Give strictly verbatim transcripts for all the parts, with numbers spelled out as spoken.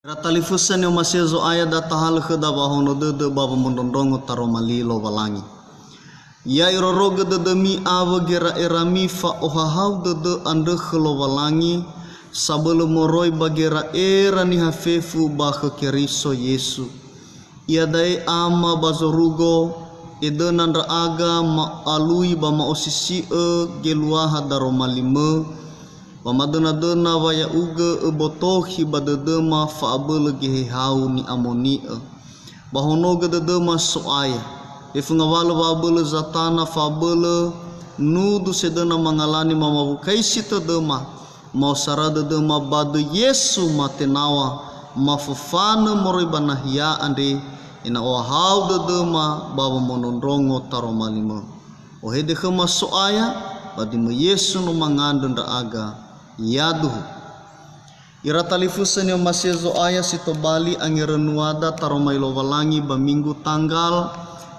Ira talifusö ni'omasi'ö Zo'aya, da tahalö khöda wa'ahono dödö ba wamondrondrongo taroma li Lowalangi. Ya irorogö dödömi awö gera'erami fa'ohahau dödö andrö khö Lowalangi, sabölö moroi ba gera'era niha fefu ba khö Keriso Yesu. Iada'e Ama ba zorugo, edöna ndra'aga ma'alui ba ma'osisi'ö geluaha daroma limö, wamadönadöna wa ya'ugö öbotokhi ba dödöma fa'abölö geheha-U ni'amoni'ö. Ba honogö dödöma So'aya, fefu ngawalö wa'abölö Zatana fa'abölö nudu sedöna mangalani mamawukaisi tödöma, ma'osara dödöma ba döi Yesu mate naw̃a, mafofanö moroi ba nahia andre, ena'ö ohahau dödöma ba wamondrondrongo taroma limö. Ohede khöma So'aya, ba döi-Mö Yesu no mangandrö ndra'aga. Yaduhu. Ira talifusö ni'omasi'ö Zo'aya si tobali angerönuada taroma li Lowalangi ba Minggu tanggal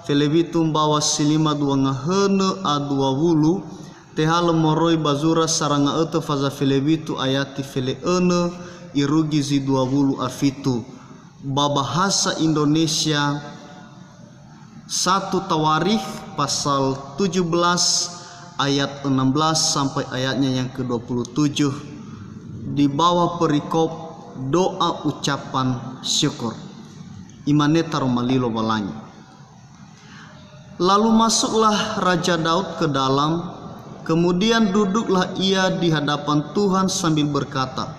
felewitu mbawa si lima dua ngahönö a dua wulu, tehalö moroi ba zura Saranga'ötö faza felewitu ayati fele'önö irugi zi dua wulu a fitu. Ba bahasa Indonesia, satu Tawarikh pasal tujuh belas ayat enam belas sampai ayatnya yang kedua puluh tujuh, di bawah perikop doa ucapan syukur. Imane taroma li Lowalangi. Lalu masuklah Raja Daud ke dalam, kemudian duduklah ia di hadapan Tuhan sambil berkata,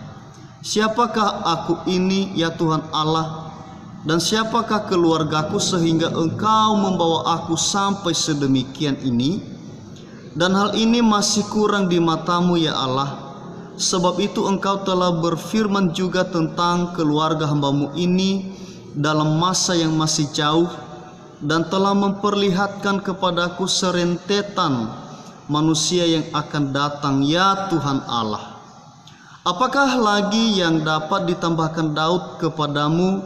"Siapakah aku ini, ya Tuhan Allah? Dan siapakah keluargaku sehingga Engkau membawa aku sampai sedemikian ini? Dan hal ini masih kurang di mata-Mu, ya Allah. Sebab itu Engkau telah berfirman juga tentang keluarga hamba-Mu ini dalam masa yang masih jauh, dan telah memperlihatkan kepadaku serentetan manusia yang akan datang, ya Tuhan Allah. Apakah lagi yang dapat ditambahkan Daud kepada-Mu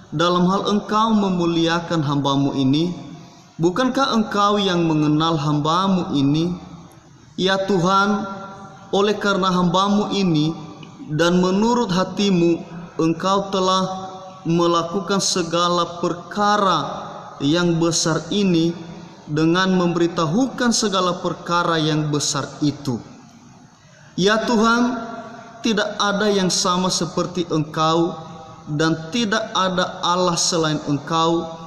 dalam hal Engkau memuliakan hamba-Mu ini? Bukankah Engkau yang mengenal hamba-Mu ini?" Ya Tuhan, oleh karena hamba-Mu ini, dan menurut hati-Mu, Engkau telah melakukan segala perkara yang besar ini dengan memberitahukan segala perkara yang besar itu. Ya Tuhan, tidak ada yang sama seperti Engkau, dan tidak ada Allah selain Engkau,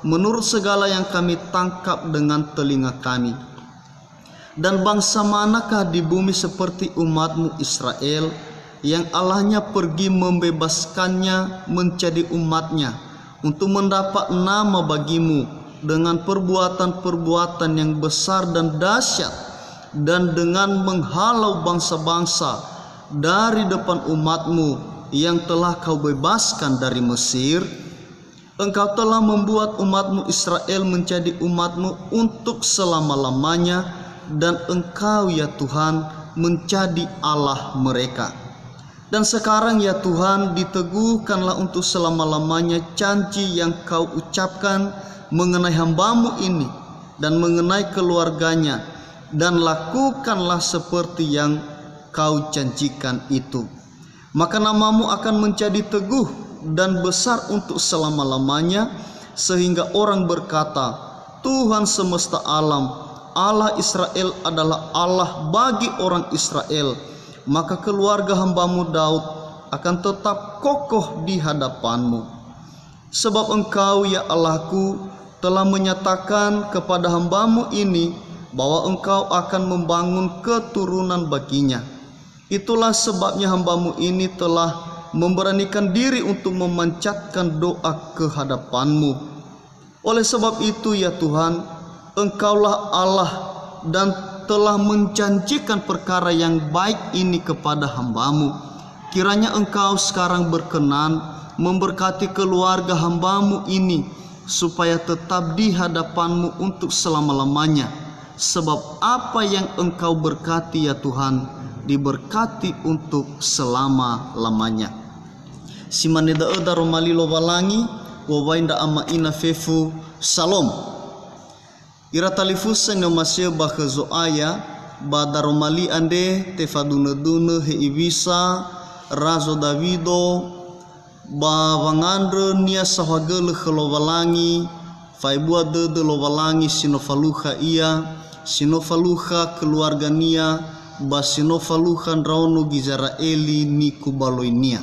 menurut segala yang kami tangkap dengan telinga kami. Dan bangsa manakah di bumi seperti umat-Mu Israel, yang Allahnya pergi membebaskannya menjadi umat-Nya, untuk mendapat nama bagi-Mu dengan perbuatan-perbuatan yang besar dan dahsyat, dan dengan menghalau bangsa-bangsa dari depan umat-Mu yang telah Kau bebaskan dari Mesir? Engkau telah membuat umat-Mu Israel menjadi umat-Mu untuk selama-lamanya, dan Engkau, ya Tuhan, menjadi Allah mereka. Dan sekarang, ya Tuhan, diteguhkanlah untuk selama-lamanya janji yang Kau ucapkan mengenai hamba-Mu ini dan mengenai keluarganya, dan lakukanlah seperti yang Kau janjikan itu. Maka nama-Mu akan menjadi teguh dan besar untuk selama-lamanya, sehingga orang berkata, 'Tuhan semesta alam, Allah Israel adalah Allah bagi orang Israel.' Maka keluarga hamba-Mu Daud akan tetap kokoh di hadapan-Mu. Sebab Engkau, ya Allahku, telah menyatakan kepada hamba-Mu ini bahwa Engkau akan membangun keturunan baginya. Itulah sebabnya hamba-Mu ini telah memberanikan diri untuk memanjatkan doa ke hadapan-Mu. Oleh sebab itu, ya Tuhan, Engkaulah Allah dan telah menjanjikan perkara yang baik ini kepada hamba-Mu. Kiranya Engkau sekarang berkenan memberkati keluarga hamba-Mu ini, supaya tetap di hadapan-Mu untuk selama-lamanya. Sebab apa yang Engkau berkati, ya Tuhan, diberkati untuk selama-lamanya. Si mane da'ö daroma li Lowalangi, wowai ndra ama ina fefu. Salom. Ira talifusö ni'omasi'ö ba khö Zo'aya, ba daroma li andre tefadunö-dunö he'iwisa Razo Dawido, Ba wangandrö-Nia saohagölö khö Lowalangi, fa'ebua dödö Lowalangi si no falukha Ia, si no falukha keluarga-Nia, ba si no falukha ndraono Gizera'eli nikubaloi-Nia.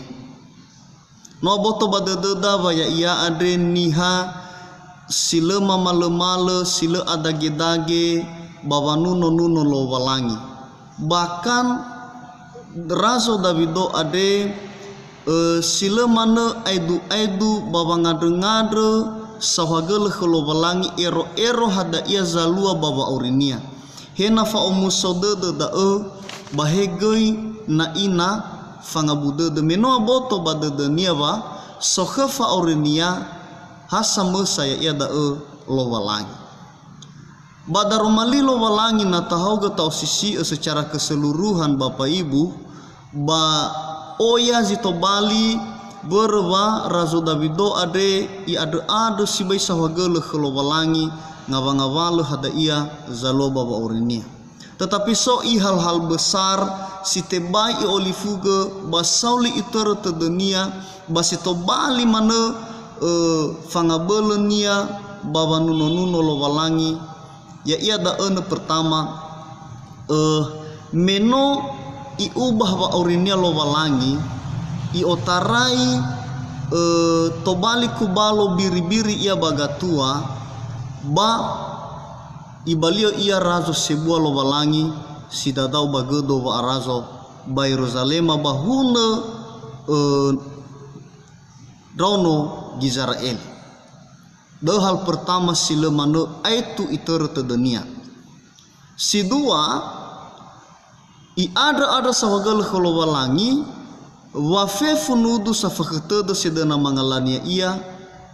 No aboto ba dödöda wa Ya'ia andre niha si lö mamalömalö, si lö adagedage ba wanuno-nuno Lowalangi. Bahkan Razo Dawido andre, ö, si lö manö aedu-aedu ba wangandrö-ngandrö saohagölö khö Lowalangi ero-ero hadia zalua ba wa'aurinia. He na fa'omuso dödö da'ö, ba he göi na'i na fangabu dödö. Me no aboto ba dödönia wa so khö fa'aurinia ha samösa, ya'ia da'ö Lowalangi. Ba daroma li Lowalangi na tahaogö ta'osisi'ö secara keseluruhan, Bapak Ibu, ba oya zi tobali, börö wa Razo Dawido andre i'andrö'andrö sibai saohagölö khö Lowalangi, ngawa-ngawalö hadia zalua ba wa'aurinia. Tetapi so i hal-hal besar si tebai i'olifugö ba sauli itörö tödönia, ba si tobali manö, ö, fangabölönia ba wanuno-nuno Lowalangi, ya'ia da'ö nö pertama, ö, me no i'ubah wa'aurinia Lowalangi, i'otarai, ö, tobali kubalo biri-biri ia ba gatua, ba ibali'ö ia razo sebua Lowalangi si dadao ba gödo wa'arazo ba Yeruzalema ba hunö, ö, ndraono Gizera'eli. Da'ö hal pertama si lö manö aetu itörö tödönia. Si dua, i'andrö'andrö saohagölö khö Lowalangi, wa fefu nudu safakhö tödö sedöna mangalania ia,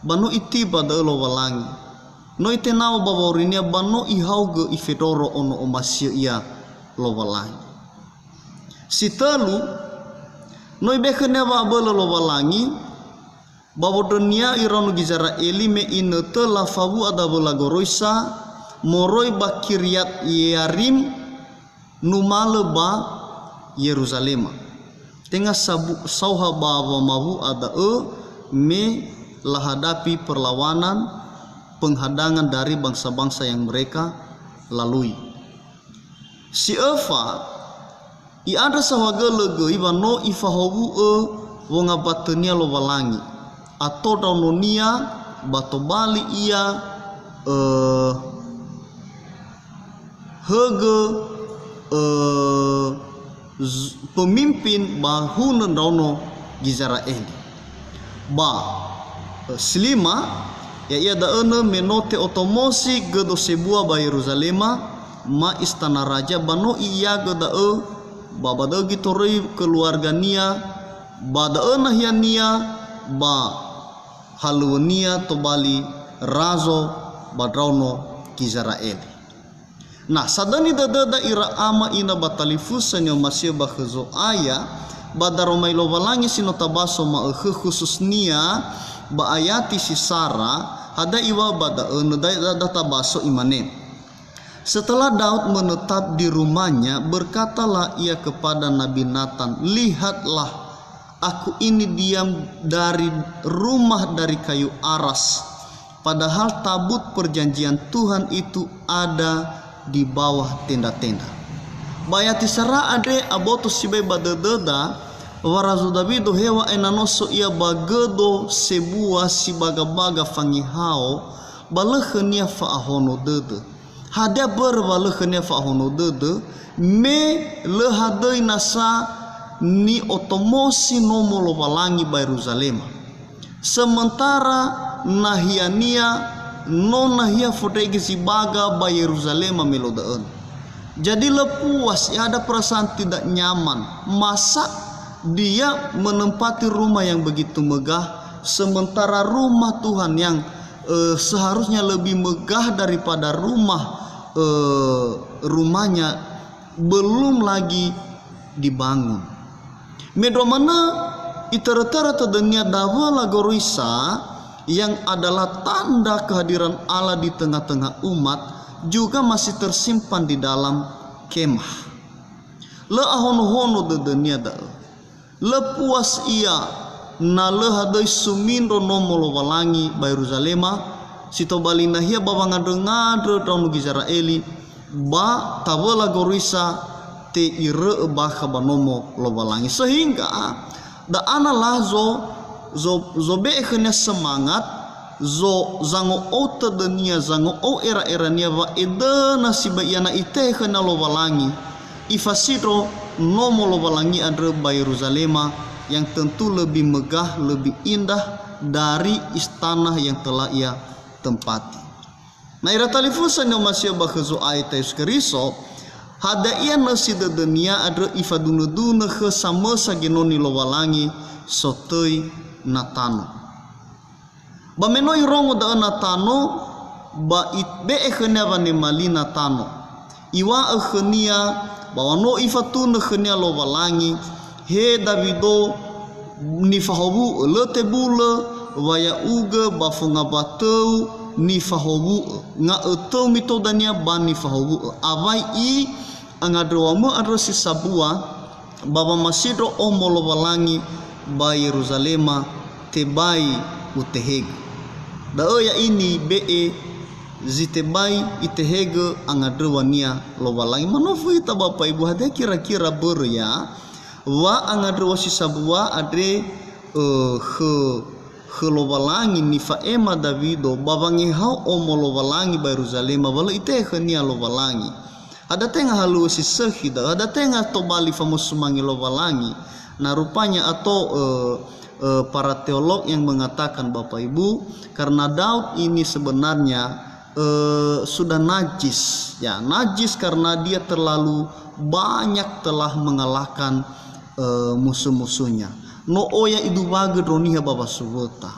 ba no itiba da'ö Lowalangi. No itenawö ba wa'aurinia ba no ihaogö ifendroro ono omasi'ö ia Lowalangi. Si tölu, no ibe'e khönia wa'abölö Lowalangi, ba wondrönia iraono Gizera'eli me inötö lafawu'a dawöla goroisa moroi ba Kiriat Yearim numalö ba Yeruzalema. Tenga sabu-, saoha ba wamawu'a da'ö me lahadapi perlawanan, penghadangan dari bangsa-bangsa yang mereka lalui. Si öfa, i'andrö saohagölö göi wa no ifahowu'ö wongambatönia Lowalangi, ato ndraononia, ba tobali ia, ö, högö, ö, z-, pemimpin ba hunö ndraono Gizera'eli. Ba, e, si lima, ya'ia da'ö nö me no te'otomosi gödo sebua ba Yeruzalema, ma istana raja, ba no i'iyagö da'ö, ba ba da'ö gitoröi keluargania, ba da'ö nahiania, ba halöŵönia tobali razo ba ndraono Gizera'eli. Na, sadöni dödöda ira ama ina ba talifusö ni'omasi'ö ba khö Zo'aya, ba daroma li Lowalangi si no tabaso ma'ökhö khususnia ba ayati si sara, hadia iŵa'ö ba da'ö nö da, da, da tabaso imane, "Setelah Daud menetap di rumahnya, berkatalah ia kepada Nabi Natan, 'Lihatlah, aku ini diam dari rumah dari kayu aras, padahal tabut perjanjian Tuhan itu ada di bawah tenda-tenda.'" Ba ayati sara andre aboto sibai ba dödöda, wa Razo Dawido heŵa'ae na no so ia ba gödo sebua si baga-baga fangehao, ba lö khönia fa'ahono dödö. Hadia börö wa lö khönia fa'ahono dödö? Me lö hadöi nasa ni'otomosi Nomo Lowalangi ba Yeruzalema. Sementara nahiania no nahia fondrege zi baga ba Yeruzalema me lö da'ö. Jadi lö puas, ya, ada perasaan tidak nyaman. Masa dia menempati rumah yang begitu megah, sementara rumah Tuhan yang, eh, seharusnya lebih megah daripada rumah, eh, rumahnya belum lagi dibangun. Mendrua manö, itörö-törö tödönia dawöla goroisa yang adalah tanda kehadiran Allah di tengah-tengah umat, juga masih tersimpan di dalam kemah. Lö ahono-hono dödönia da'ö. Lö puas ia Na lö hadöi sumindro Nomo Lowalangi ba Yeruzalema, si tobali nahia ba wangandrö-ngandrö ndraono Gizera'eli, ba tawöla goroisa te'irö'ö bakha ba Nomo Lowalangi. Sehingga da'a na lazo, zo-, zobe'e khönia semangat, zo-, zango'ou tödönia, zango'ou era'erania wa edöna sibai ia na itehe khönia Lowalangi, ifasindro Nomo Lowalangi andrö ba Yeruzalema, yang tentu lebih megah, lebih indah dari istana yang telah ia tempati. Na ira talifusö ni'omasi'ö ba khö Zo'aya ita Yesu Keriso, hadia ia nösi dödönia andrö ifadunö-dunö khö samösa genoni Lowalangi sotöi Natano. Ba me no irongo da'ö Natano, ba ibe'e khönia wanema li Natano. Iŵa'ö khönia, ba wa no ifatunö khönia Lowalangi, "He Dawido, nifahowu'ö, lö tebulö, wa ya'ugö ba fongawatö-U nifahowu'ö, nga'ötö-U mitou dania ba nifahowu'ö." Awai i angandröŵamö andrö si sambua, ba wamasindro Omo Lowalangi ba Yeruzalema, tebai utehegö. Da'ö ya'ia nibe'e zi tebai itehegö angandröŵania Lowalangi. Manofu ita, Bapak Ibu, hadia kira-kira börö ya, wa angandröŵa si sambua andre, ö, khö, khö Lowalangi nifa'ema Dawido ba wangehao Omo Lowalangi ba Yeruzalema, wa lö itehe khönia Lowalangi. Hadia tenga halöŵö si sökhi da'ö, hadia tenga tobali famosumange Lowalangi. Nah, rupanya ato, eh, eh, para teolog yang mengatakan, Bapak Ibu, karena Daud ini sebenarnya, eh, sudah najis, ya, najis karena dia terlalu banyak telah mengalahkan, eh, musuh-musuhnya. No oya iduwagö ndro niha ba wasuwöta.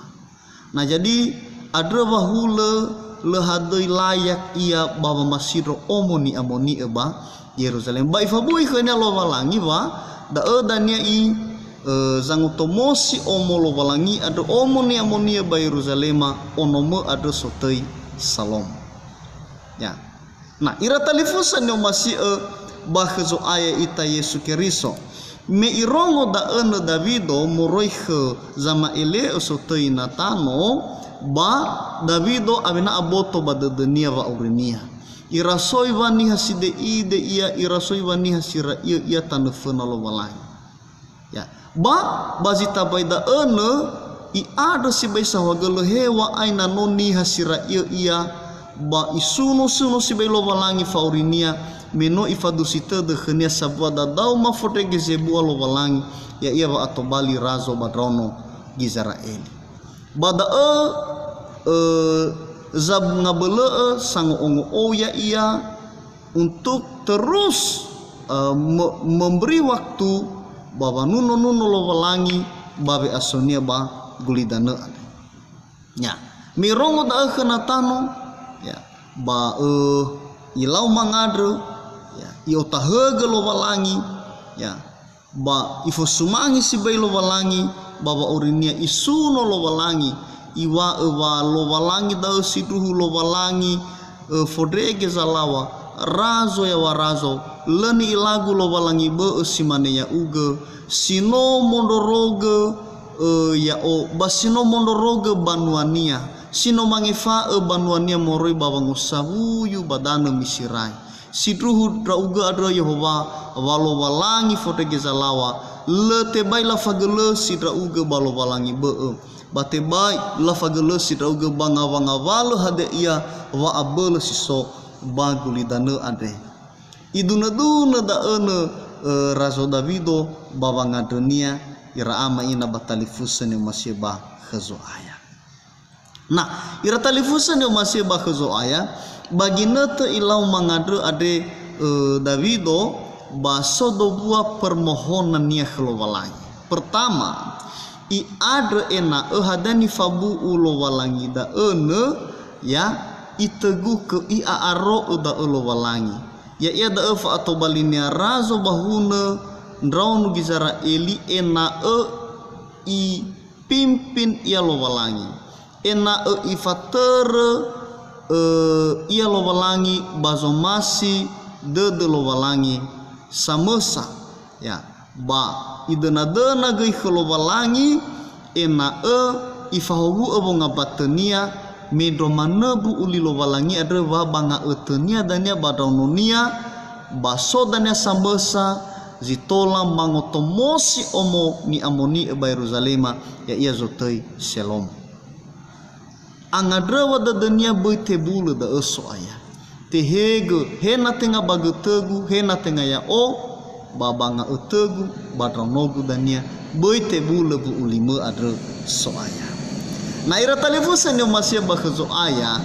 Nah, jadi, andrö wa hulö lö hadöi layak ia ba wamasindro Omo Ni'amoni'ö ba Yeruzalem. Ba ifabui khönia Lowalangi wa da'ö dania i, e, zangotomosi Omo Lowalangi andrö, Omo Ni'amoni'ö ba Yeruzalema, onomö andrö sotöi Salomo. Ya. Nah, ira talifusö ni'omasi'ö ba khö Zo'aya ita Yesu Keriso. Me irongo da'ö nö Dawido moroi khö zama'ele'ö sotöi Natano, ba Dawido awena aboto ba dödönia wa'aurinia. Irasoi wa niha side'ide ia, irasoi wa niha si ra'iö ia tanö föna Lowalangi. Ya. Ba, ba zi tambai da'ö nö i'andrö sibai saohagölö heŵa'ae na no niha si ra'iö ia, ba isuno-suno sibai Lowalangi fa'aurinia, me no ifadusi tödö khönia sambua dadaoma fondrege zebua Lowalangi, ya'ia wa'atobali razo ba ndraono Gizera'eli. Ba da'ö, ö, zangabölö'ö sango'ongo'ou ya'ia, untuk terus, eh, me-, memberi waktu ba wanuno-nuno Lowalangi ba we'asonia ba gulidanö andre. Ya, me irongo da'ö khö Natano, ya, ba, eh, ilau mangandrö, ya, i'otahögö Lowalangi, ya, ba ifosumange sibai Lowalangi, ba wa'aurinia isuno Lowalangi, iŵa'ö wa Lowalangi da'ö sindruhu Lowalangi, ö, fondrege zalaŵa, razo yaŵa razo, lö ni'ilagu Lowalangi bö'ö si mane ya'ugö, si no mondrorogö, ö, ya'o, ba si no mondrorogö banuania, si no mangefa'ö banuania moroi ba wangosawuyu ba danö Miserai. Sindruhu ndra'ugö andrö Yehowa, wa Lowalangi fondrege zalaŵa, lö tebai lafagölösi ndra'ugö ba Lowalangi bö'ö, ba tebai lafagölösi ndra'ugö ba ngawa-ngawalö hadia ia wa'abölö si so ba gulidanö andre. Idunö-dunö da'ö nö, ö, Razo Dawido ba wangandrönia ira ama ina ba talifusö ni'omasi'ö ba khö Zo'aya. Nah, ira talifusö ni'omasi'ö ba khö Zo'aya, ba ginötö ilau mangandrö andre, ö, Dawido, ba so dowua permohonannia khö Lowalangi. Pertama, i'andrö ena'ö hadia nifabu'u Lowalangi da'ö nö, ya, itögukö, i'a'aro'ö da'ö Lowalangi. Ya'ia da'ö fa'atobalinia razo ba hunö ndraono Gizera'eli ena'ö i pimpin ia Lowalangi, ena'ö ifatörö, ö, ia Lowalangi ba zomasi dödö Lowalangi samösa, ya, ba idöna-döna göi khö Lowalangi, Ena'ö ifahowu'ö wongambatönia, mendrua manö mbu'u li Lowalangi andrö wa ba nga'ötönia dania ba ndraononia, ba so dania samösa zi tola mangotomosi omo ni'amoni'ö ba Yeruzalema, ya'ia zotöi Selomo. Angandröwa dödönia böi tebulö da'ö So'aya. Tehegö, he na tenga ba götögu, he na tenga ya'o, ba ba nga'ötögu, ba ndraonogu dania, böi tebulö mbu'u limö andrö So'aya. Na ira talifusö ni'omasi'ö ba khö Zo'aya,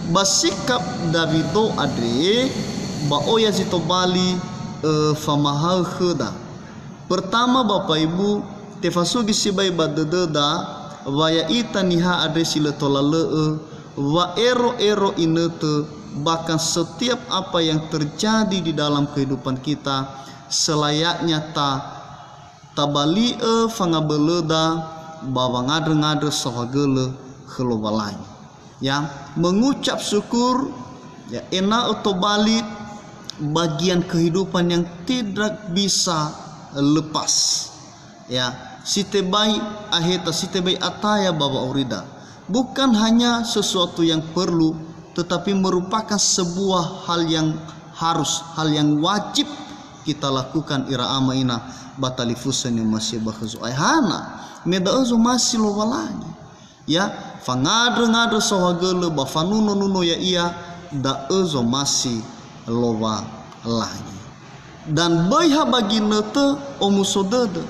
ba sikap Dawido andre, ba oya zi tobali, ö, famahaö khöda. Pertama, Bapak Ibu, tefasugi sibai ba dödöda, wa ya'ita niha andre si lö tola lö'ö, wa ero-ero inötö, bahkan setiap apa yang terjadi di dalam kehidupan kita, selayaknya ta, tabali'ö fangabölöda ba wangandrö-ngandrö saohagölö khö Lowalangi. Ya, mengucap syukur, ya, ena'ö tobali bagian kehidupan yang tidak bisa lepas. Ya, si tebai aheta, si tebai ataya ba wa'aurida. Bukan hanya sesuatu yang perlu, tetapi merupakan sebuah hal yang harus, hal yang wajib kita lakukan ira ama ina ba talifusö ni'omasi'ö ba khö Zo'aya. Hana, me da'ö zomasi Lowalangi. Ya, fangandrö-ngandrö saohagölö ba fanuno-nuno ya'ia, da'ö zomasi Lowalangi. Dan böi ha ba ginötö omuso dödö.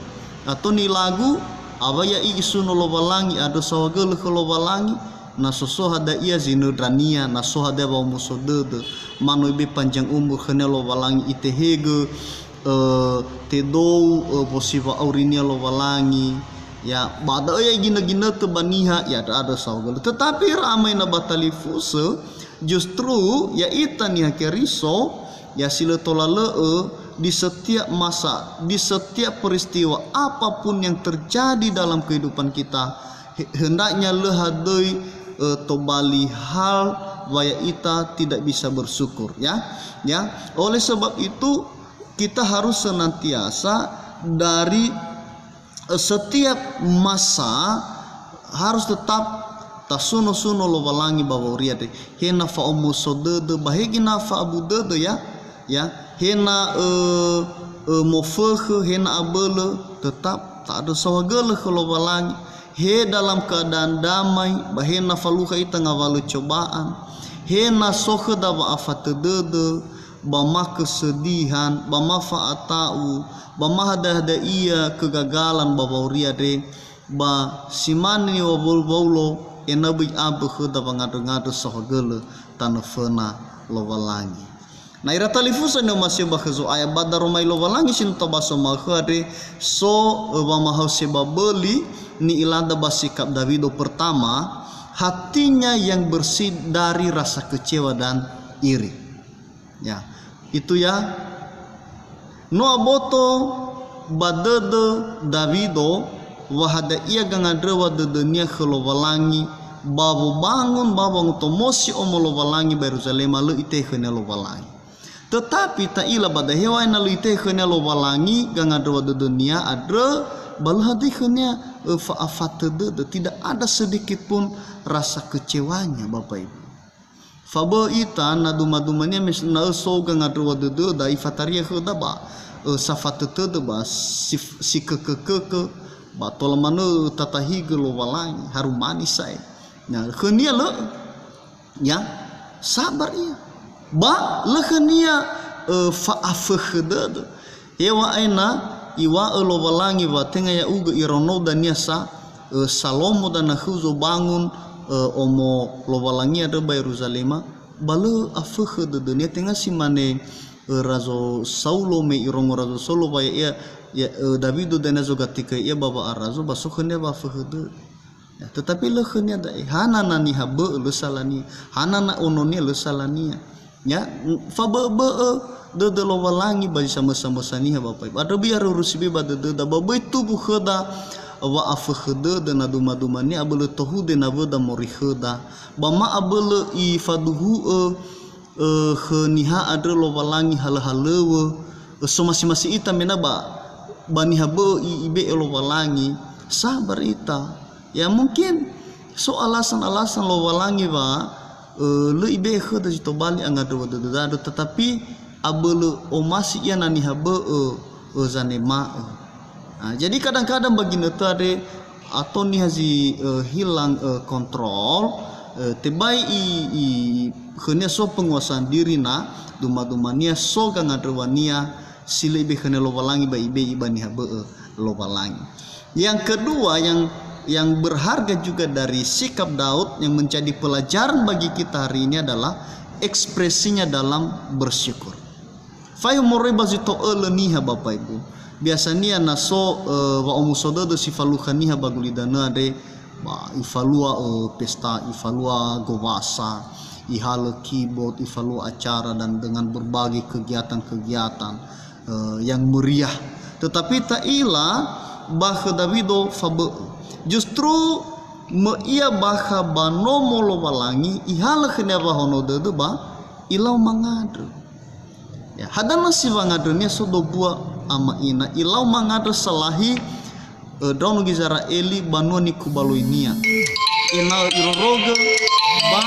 Ato nilagu, awai ya'i isuno Lowalangi andrö saohagölö khö Lowalangi, na so so hadia ia zinöndrania, na so hadia wa'omuso dödö, manö ibe panjang umur khönia Lowalangi itehegö, ö, tedou, ö, wosiwa'aurinia Lowalangi, ya, ba da'ö ya iginö-ginötö ba niha, ya, ada, ada saohagölö. Tetapi ira ama ina ba talifusö, justru ya'ita niha Keriso, ya, si lö tola lö'ö, di setiap masa, di setiap peristiwa, apapun yang terjadi dalam kehidupan kita, he-, hendaknya lö hadöi, ö, tobali hal wa ya'ita tidak bisa bersyukur, ya. Ya, oleh sebab itu, kita harus senantiasa dari, eh, setiap masa harus tetap tasuno-suno Lowalangi ba wa'auria andre. He na fa'omuso dödö, ba he göi na fa'abu dödö, ya. Ya, he na, eh, eh, mofökhö, he na abölö, tetap ta'andrö saohagölö khö Lowalangi. He dalam keadaan damai, ba he na falukha ita ngawalö cobaan. He na so khöda wa'afatö dödö, ba ma kesedihan, ba ma fa'ata'u, ba ma hadia-hadia ia kegagalan ba wa'auria andre, ba si mane niŵa'ö Waulo, ena'ö böi abö khöda wangandrö-ngandrö saohagölö tanö föna Lowalangi. Na ira talifusö ni'omasi'ö ba khö Zo'aya, ba daroma Lowalangi si no tabaso ma'ökhö andre, so, ö, wamahaö sebaböli ni'ilada ba sikap Dawido. Pertama, hatinya yang bersih dari rasa kecewa dan iri. Ya, itu ya. No aboto ba dödö Dawido wa hadia ia gangandröwa dödönia khö Lowalangi, ba wobangun, ba wangotomosi omo Lowalangi ba Yeruzalema, lö itehegö khönia Lowalangi. Tetapi ta'ila ba da'e, heŵa'ae na lö itehegö khönia Lowalangi gangandröwa dödönia andrö, ba lö hadia khönia, ö, fa'afatö dödö, tidak ada sedikit pun rasa kecewanya, Bapak Ibu. Fabö'ö ita na duma-dumania me s-, na'ö so gangandröwa dödöda ifataria khöda ba, ö, safatö tödö ba si f-, si kökö-kökö, ba tola manö tatahigö Lowalangi, harumani sa'ae. Na khönia lö, ya, sabar ia. Ba lö khönia, ö, fa'afökhö dödö. Heŵa'ae na iŵa'ö Lowalangi wa tenga ya'ugö iraono dania sa, ö, Salomo danahu zobangun, ö, omo Lowalangi andrö ba Yeruzalema, ba lö afökhö dödönia, tenga si mane, ö, Razo Saulo, me irongo Razo Saulo wa ya'ia, ya, ö, Dawido dania zogatike ia ba wa'arazo, ba so khönia wafökhö dödö. Ya, tetapi lö khönia da'e. Hana na niha bö'ö, lö salania. Hana na ononia, lö salania. Ya, fabö'ö-bö'ö dödö Lowalangi ba zi samösa-mösa niha, Bapak Ibu. Andrö böi aruru sibai ba dödöda, ba böi tumbu khöda wa'afökhö dödö na duma-dumania, abölö tohude nawöda moroi khöda. Ba ma abölö ifaduhu'ö, ö, khö niha andrö Lowalangi halö-halöŵö, ö, somasi-masi ita mena ba, ba niha bö'ö i-, ibe'e Lowalangi, sabar ita. Ya, mungkin so alasan-alasan Lowalangi wa, eh, lö ibe'e khöda zi tobali angandrö wa dödöda andrö, tetapi abölö omasi ia na niha bö'ö, eh, zanema'ö. Nah, jadi kadang-kadang ba ginötö andre ato niha zi, eh, hilang, eh, kontrol, eh, tebai i, i, khönia so penguasaan diri na duma-dumania so gangandröwania si lö ibe'e khönia Lowalangi ba ibe'e ba niha bö'ö Lowalangi. Yang kedua, yang, yang berharga juga dari sikap Daud yang menjadi pelajaran bagi kita hari ini adalah ekspresinya dalam bersyukur. Faehu moroi ba zi to'ölö niha, Bapak Ibu. Biasania na so, eh, wa'omuso dödö si falukha niha ba gulidanö andre, ba ifalua, eh, pesta, ifalua gowasa, ihalö keyboard, ifalua acara dan dengan berbagai kegiatan-kegiatan, eh, yang meriah. Tetapi ta'ila ba khö Dawido fabö'ö. Justru möi ia bakha ba nomo Lowalangi, ihalö khönia wahono dödö ba ilau mangandrö. Ya, hadia na si wangandrönia so dombua ama ina, ilau mangandrö salahi, eh, ndraono Gizera'eli banua nikubaloinia. Ena'ö irorogö ba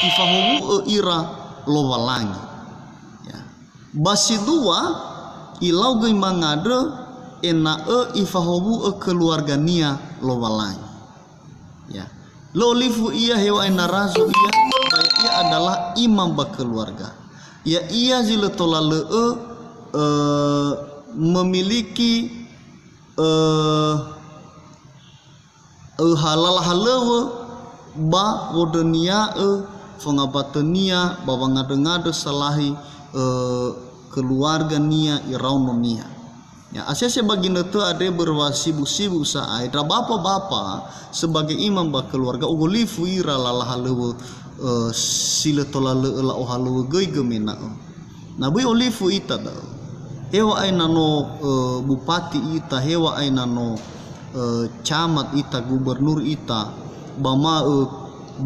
ifahowu'ö ira Lowalangi. Ya. Ba si dua, ilau göi mangandrö ena'ö ifahowu'ö keluargania Lowalangi. Ya. Lö olifu ia heŵa'ae na razo ia, ba ia adalah imam ba keluarga. Ya'ia zi lö tola lö'ö, eh, memiliki, eh, eh, ha-, lala halöŵö ba wondrönia'ö fangabatönia ba wangandrö-ngandrö salahi, eh, keluargania, iraononia. Ya, asese ba ginötö andre börö wa sibuk-sibuk sa'ae, ndra bapa-bapa sebagai imam ba keluarga, ogolifu ira lala halöŵö, eh, si lö tola lö'ö la'ohalöŵö göi gömena'ö. Na böi olifu ita da'ö. Heŵa'ae na no, eh, bupati ita, heŵa'ae na no, eh, camat ita, gubernur ita, ba ma, eh,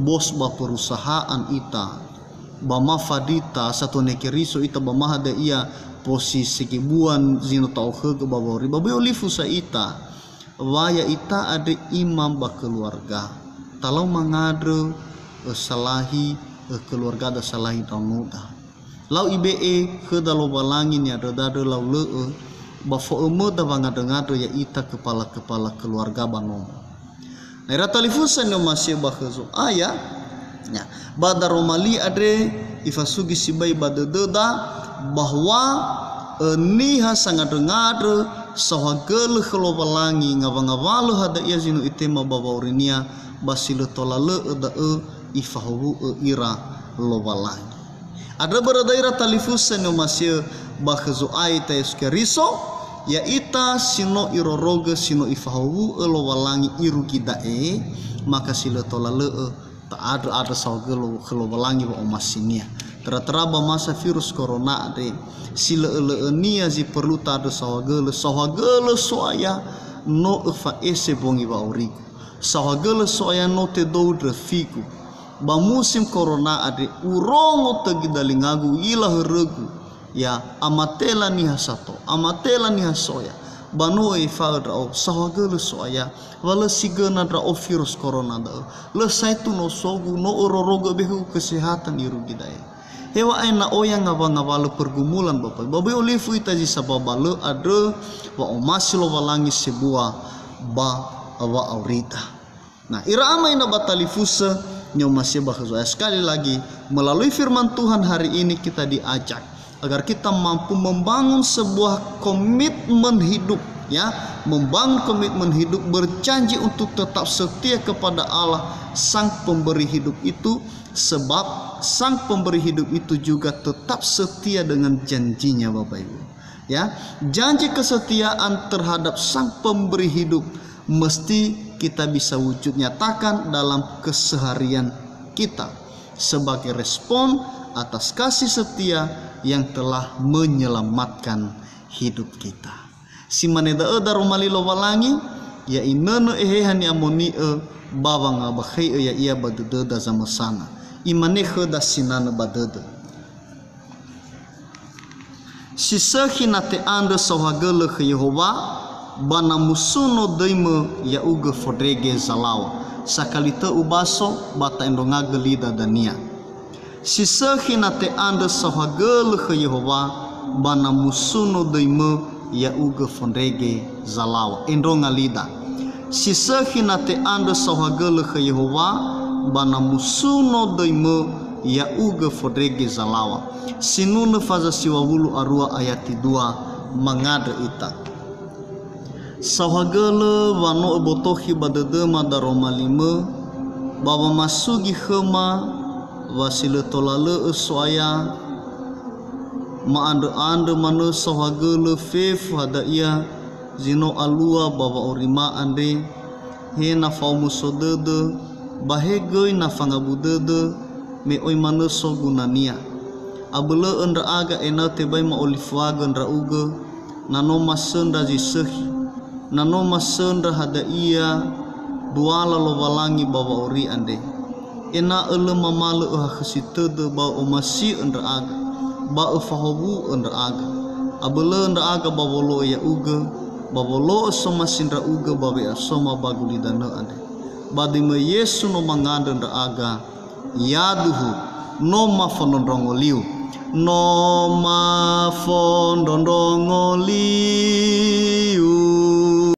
bos ba perusahaan ita. Ba ma fadita, satone Keriso ita, ba ma hadia ia posisi gebuan zi no ta'okhögö ba wa'auri, ba böi olifu sa ita, wa ya'ita andre imam ba keluarga. Talau mangandrö, eh, salahi, eh, keluargada, salahi ndraonoda. Lau ibe'e khöda Lowalangi ni'andröda andrö lau lö'ö, ba fo'ömöda wangandrö-ngandrö ya'ita kepala-kepala keluarga ba nomo. Na ira talifusö ni'omasi'ö ba khö Zo'aya, ya, ba daroma li andre ifasugi sibai ba dödöda bahwa, eh, niha sangandrö-ngandrö saohagölö khö Lowalangi, ngawa-ngawalö hadia ia zi no itema ba wa'aurinia, ba si lö tola lö'ö da'ö ifahowu'ö ira Lowalangi. Andrö börö da'ö ira talifusö ni'omasi'ö ba khö Zo'aya ita Yesu Keriso, ya'ita si no irorogö, si no ifahowu'ö Lowalangi irugi da'e, maka si lö tola lö'ö ta'andrö-andrö saohagölö khö Lowalangi wa'omasinia. Tera-tera ba masa virus corona andre, si lö'ö-lö'önia zi perlu ta'andrö saohagölö, saohagölö So'aya no öfa'ese bongi wa'aurigu. Saohagölö So'aya no tedou ndröfigu. Ba musim corona andre, urongo tögi dalingagu, u'ila hörögu, ya, amatela niha sato, amatela niha soya. Ba no ö'efa'ö ndra'o, saohagölö So'aya, wa lö si göna ndra'o virus corona da'ö. Lö saetu nosogu, no örorogö behugu kesehatan irugi da'e. Heŵa'ae na oya ngawa-ngawalö pergumulan, Bapak, ba böi olifu ita zi sababa lö andrö, wa'omasi Lowalangi sebua ba wa'aurida. Nah, ira ama ina ba talifusö ni'omasi'ö ba khö Zo'aya, sekali lagi, melalui firman Tuhan hari ini kita diajak agar kita mampu membangun sebuah komitmen hidup, ya, membangun komitmen hidup, berjanji untuk tetap setia kepada Allah, Sang Pemberi hidup itu, sebab Sang Pemberi hidup itu juga tetap setia dengan janjinya, Bapak Ibu. Ya, janji kesetiaan terhadap Sang Pemberi hidup mesti kita bisa wujud nyatakan dalam keseharian kita sebagai respon atas kasih setia yang telah menyelamatkan hidup kita. Si mane da'ö daroma li Lowalangi, ya inönö Eheha ni'amoni'ö ba wangabakhai'ö Ya'ia ba dödöda zamösana. Imane khöda sinanö ba dödö. Si sökhi na te'andrö saohagölö khö Yehowa, Ba na musuno dõimõ ya'ugõ fondrege zalaŵa. Sakalitö ubaso ba ta'endrongagö lida dania. Si sökhi na te'andrö saohagölö khö Yehowa, ba na musuno dõimõ ya'ugö fondrege zalaŵa. Endronga lida. Si sökhi na te'andrö saohagölö khö Yehowa, ba na musuno dõimõ ya'ugö fondrege zalaŵa. Sinunö faza siŵa wulu a rua ayati dua mangandrö ita. Saohagölö wa no öbotokhi ba dödöma daroma limö, ba wamasugi khöma wa si lö tola lö'ö So'aya, ma'andrö'andrö manö saohagölö fefu hadia zi no alua ba wa'orima andre, he na fa'omuso dödö, ba he göi na fangabu dödö, me oi manö so gunania. Abölö'ö ndra'aga ena'ö tebai ma'olifuagö ndra'ugö, na no masöndra zi sökhi, na no masöndra hadia duala Lowalangi ba wa'ori andre. Ena'ö lö mamalö öhakhösi tödö ba ö'omasi'ö ndra'aga, ba öfahowu'ö ndra'aga. Abölö'ö ndra'aga ba wolo'ö ya'ugö, ba wolo'ö somasi ndra'ugö ba we'asoma ba gulidanö andre. Ba döimö Yesu no mangandrö ndra'aga, yaduhu, no mafondrondrongo liu. No mafondrondrongo liu.